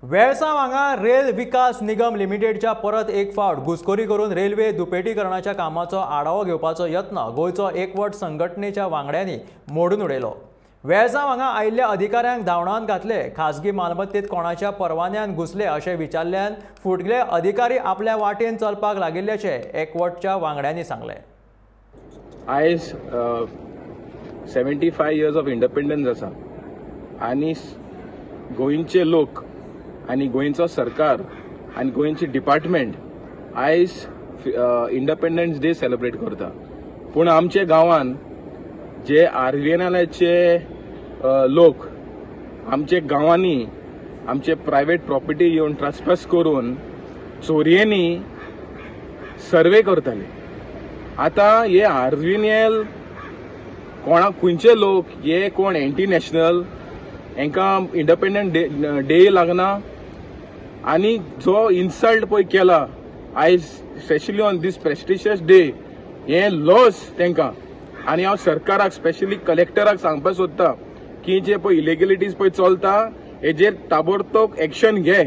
वेळसांव हांगा रेल विकास निगम लिमिटेडच्या परत एक फावट घुसखोरी करून रेल्वे दुपेटीकरणाच्या कामाचो आढावो घेवपाचो यत्न गोंयचो एकवट संघटनेच्या वांगड्यांनी मोडून उडयलो. वेळसांव हांगा आयिल्ल्या अधिकाऱ्यांक धांवडावन घातले. खाजगी मालमत्तेत कोणाच्या परवान्यान घुसले अशें विचारल्यान फुटले अधिकारी आपल्या वाटेन चलपाक लागिल्ल्याचें एकवटच्या वांगड्यांनी सांगलें. आयज 75 years of independence आसा आनी गोंयचे लोक आनी गोंयचो सरकार आनी गोंयची डिपार्टमेंट आयज इंडिपेंडन्स डे सेलिब्रेट करता. पूण आमच्या गांवान जे आरवीएनएलाचे लोक आमच्या गांवांनी आमचे प्रायवेट प्रॉपर्टी येवन ट्रस्पास करून चोरयेंनी सर्वे करताले. आतां हे आरवीएनएल कोणा खंयचे लोक, हे कोण एंटी नॅशनल, हांकां इंडिपेंडंट डे डे लागना. आनी जो इन्सल्ट पळय केला आयज, specially on this prestigious day, हें लॉस तांकां. आनी हांव सरकाराक, स्पेशली कलेक्टराक सांगपाक सोदता की जे पळय इलिगलिटीज पळय चलता, हेजेर ताबडतोब एक्शन घे.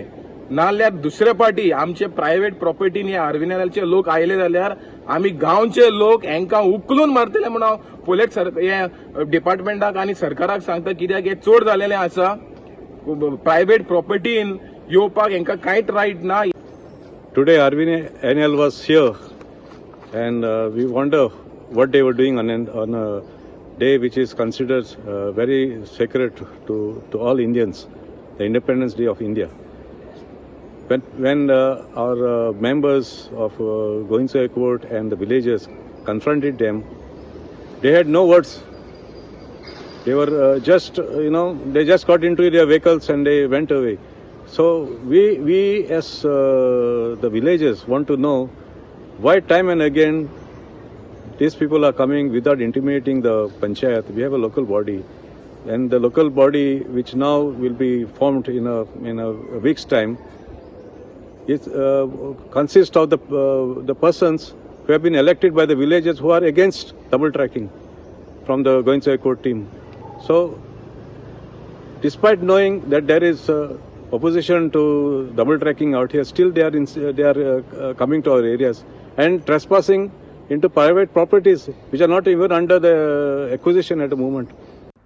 नाल्यार दुसरे पार्टी आमचे प्रायवेट प्रॉपर्टीन आरवीएनएलचे लोक आयले जाल्यार आमी गांवचे लोक हांकां उखलून मारतले म्हणून हांव पोलीस सर हे डिपार्टमेंटाक आनी सरकाराक सांगता, कित्याक हे चड जालेलें आसा. प्रायवेट प्रॉपर्टीन येवपाक हांकां कांयच रायट ना. Today, RVNL was here, and we wonder what they were doing on a day which is considered very sacred to all Indians, the Independence Day of India. When our members of Goencho Ekvott and the villagers confronted them, they had no words. They were just, they just got into their vehicles and they went away. So we as the villagers want to know why time and again these people are coming without intimating the panchayat. We have a local body, and the local body, which now will be formed in a week's time, it consists of the persons who have been elected by the villagers who are against double tracking from the Goencho Ekvott team. So, despite knowing that there is opposition to double tracking out here, still they are coming to our areas and trespassing into private properties which are not even under the acquisition at the moment.